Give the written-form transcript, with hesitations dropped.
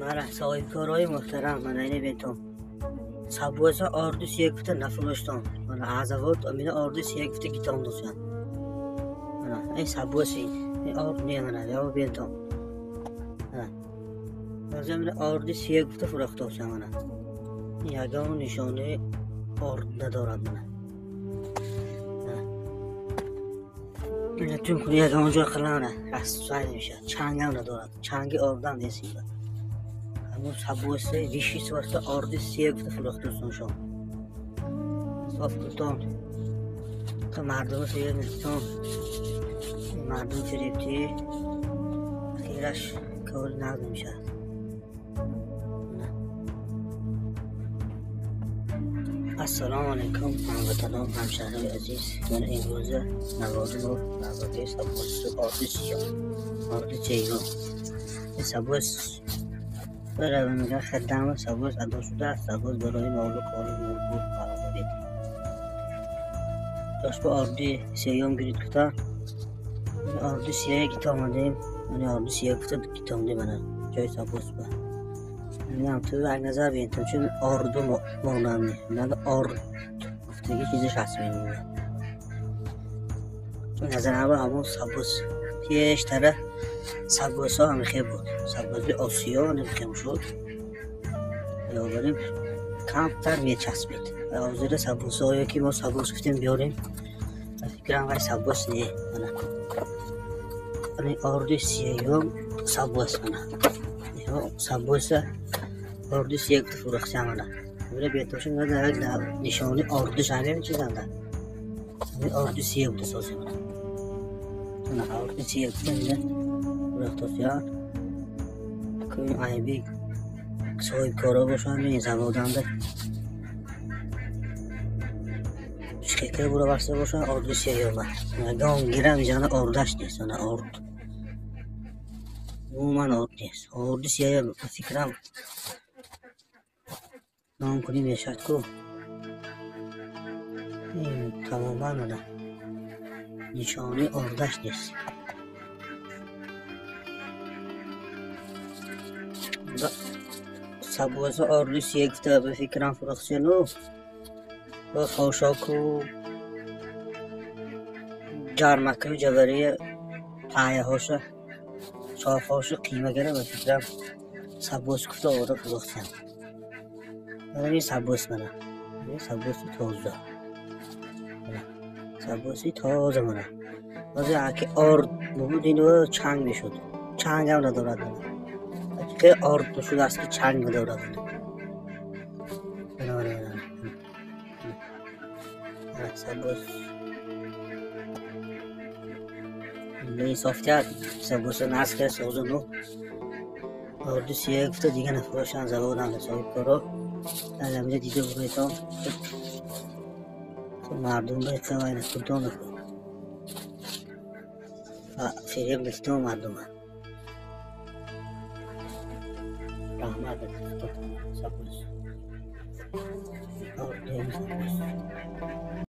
Мара соҳибкорои муҳтарам, мана ини бинтон. Сабуса орди сия гуфта нафурӯштон. Мана азавод амина орди сия гуфта гитон дӯсян. Мана ин сабуси, ин орд не, мана яво бинтон. Мана. Баъзе орди сия гуфта фурӯхтосян мана. Ин ягон нишонаи орд надорад мана. Ина тун куни ягон ҷо қила мана растай намешавад. Чангам надорад. Чанги ордам нест инҷо. Ҳамун сабуси риши сиваста орди сия гуфта фурӯхтустон шом. Соф кутон. Мардума фиреб мекутон. Мардум фиребтӣ ахираш кори нағз намешавад. Ассалому алайкум, ҳамватанон, ҳамшаҳрии азиз. Ман имрӯза навори мо навори сабуси орди сиёҳ, орди сеюм. Ин сабус барава хаддама сабус адо шудааст. Сабус барои молу колу мургу қарор. Дошт орди сеюм гирид гуфта. Орди сиёҳ гита омадем. Ман орди сиёҳ гуфта гита омадем мана ҷои сабус ба. Инам ту як назар бинтон, чун орду монанд не. Орд гуфтаги чизаш ҳаст мемонад. Назарам ҳамон сабус пештара сабусҳо ҳамихел буд. Сабуси осиё ҳамихел шуд. Бинобарин камтар мечаспид. Ҳозира сабусҳое ки мо сабус гуфтем биёрем, ба фикрам вай сабус не. Мана. Орди сеюм сабус мана. Сабуса орди сия гуфта фурӯхтям мана. Бира бетоша нишони ордиш ҳамин чизанда. Ҳамин орди сия буда сози мана. Мана орди сия гуфта инҷа фурӯхтосиян. Кун айби соҳибкоро бошанд, ин заводанда шикакра бураварса бошанд, орди сия ёбад. Ягон гирам инҷана ордаш нест, мана орд. Умуман орд нест. Орди сия ба фикрам ном кунӣ мешавад ку. Ин тамоман мана нишонаи ордаш нест. Сабуса орди сия гуфта ба фикрам фурӯхтсену бо хошоку ҷармакаю ҷавария паяҳоша шохҳошу қиймагара ба фикрам сабус гуфта оварда фурӯхтсям. Мана ин сабус мана. Ин сабуси тоза. Сабуси тоза мана. Ҳозир аки орд бубуд ино чанг мешуд. Чангам надорад мана. Хеле орд шудааст ки чанг надорад. Мана мана мана. Сабус. Инсофтият сабуса насх созуну орди сия гуфта дига нафурӯшанд заводанда соҳибкоро. Аз ҳаминҷа дида буроитон мардум беқавай накунтон фиреб накунтон мардума. Раҳмат сабус. Орди сабус.